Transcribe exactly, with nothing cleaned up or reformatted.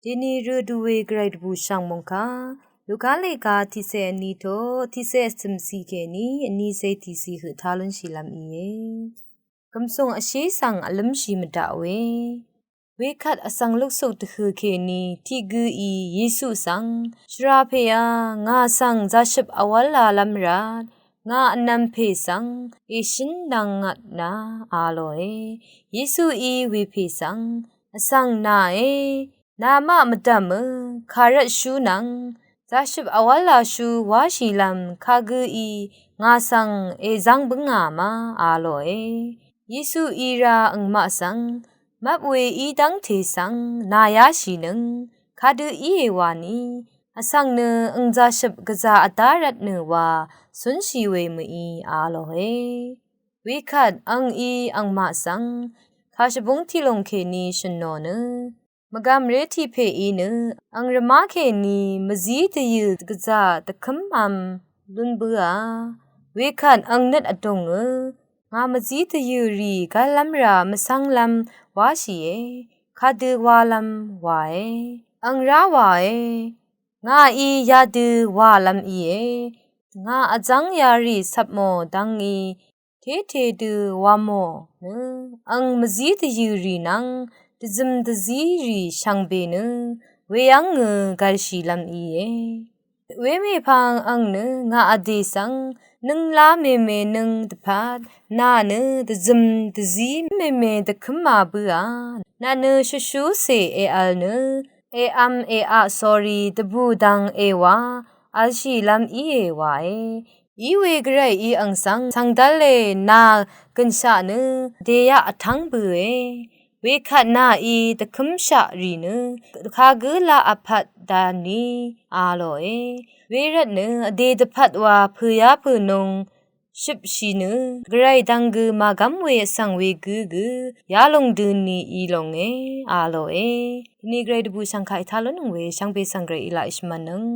Deni rø du we gvray dvbù shv̀ng mòngkà Luka lèga tiqsè vní to tiqsè vsø̀msì kèní vní sè tiqsì høq tá lúnshì lv́m íe. Gv̀msùng vshé svng vlǿmshì mvdaq we. Wekvt vsvng luksuk dvhø̀ kèní tiq gǿí Yesu svng, shvrà pèá, ngà svng zashøp vwv́lá lv́m rvt ngà vnvm pè svng èshǿn dvng ngvt na, a lòe. Yesuí wepè svng, vsvng nàe, namaq mvdv̀mø, kàrvtshú nvng zashøp vwv́lá shú wáshì lv́m kagǿí ngà svng èzv́ng bǿngà ma, a lòe. Yesuí rá angmaq svng, mvp we í dv́ngte svng nàyáshìnøng, kadø íe wani, vsvng nø ang zashøp gvzà vdá rvtnø wa cúnshì we mø̀í, a lòe. Wekvt angí angmaq svng kàshvbúng tiqlùng kèní shø̀nò nø, mvgàmré tiq pèí nø ang rvmá kèní mvzí dvyø̀ gvzà dvkǿmvm lún bǿà. Wekvt ang nøt vdùngø, ngà mvzí dvyø̀ rì gv́llv́m rà mvcv́nglv́m wáshìe, kadø walv́m wàe, ang rá wàe, ngàí yadø walv́m íe, ngà vzv́ng yarì cvpmò dvngí téte dø wamò nø, ang mvzí dvyø̀ rì nvng dvzøm dvzí rì shvngbe nø weyv́ngø gv̀lshìlv́m íe. Wemèpvng ang nø ngà vdè svng, nønglá mèmènøng dvpvt nà nø dvzøm dvzí mème dvkǿmā bǿà, nà nø shvshúcè èvl nø èvm èaq sórí dvbù dvng èwā vlshìlv́m íe wae. Iwe gvrayí ang svng svngdv́le nà gø̀nshaq nø dèyaq vtv́ng bøe. Wekvt nàí dvkǿmshaq rì nø kagǿ laq vpvt dvni, a lòe. Wervtnø vdè dvpvt wa pø̀yá pø̀nung shøpshì nø, gvray dvng gø màgv́m we vsvng wegǿ gø yalòng døni í lònge, a lòe. Deni gvray dvbù shv̀ngkà ètá lúnnøng we shvngbe svng gvrayí laq èshvmv̄nnøng.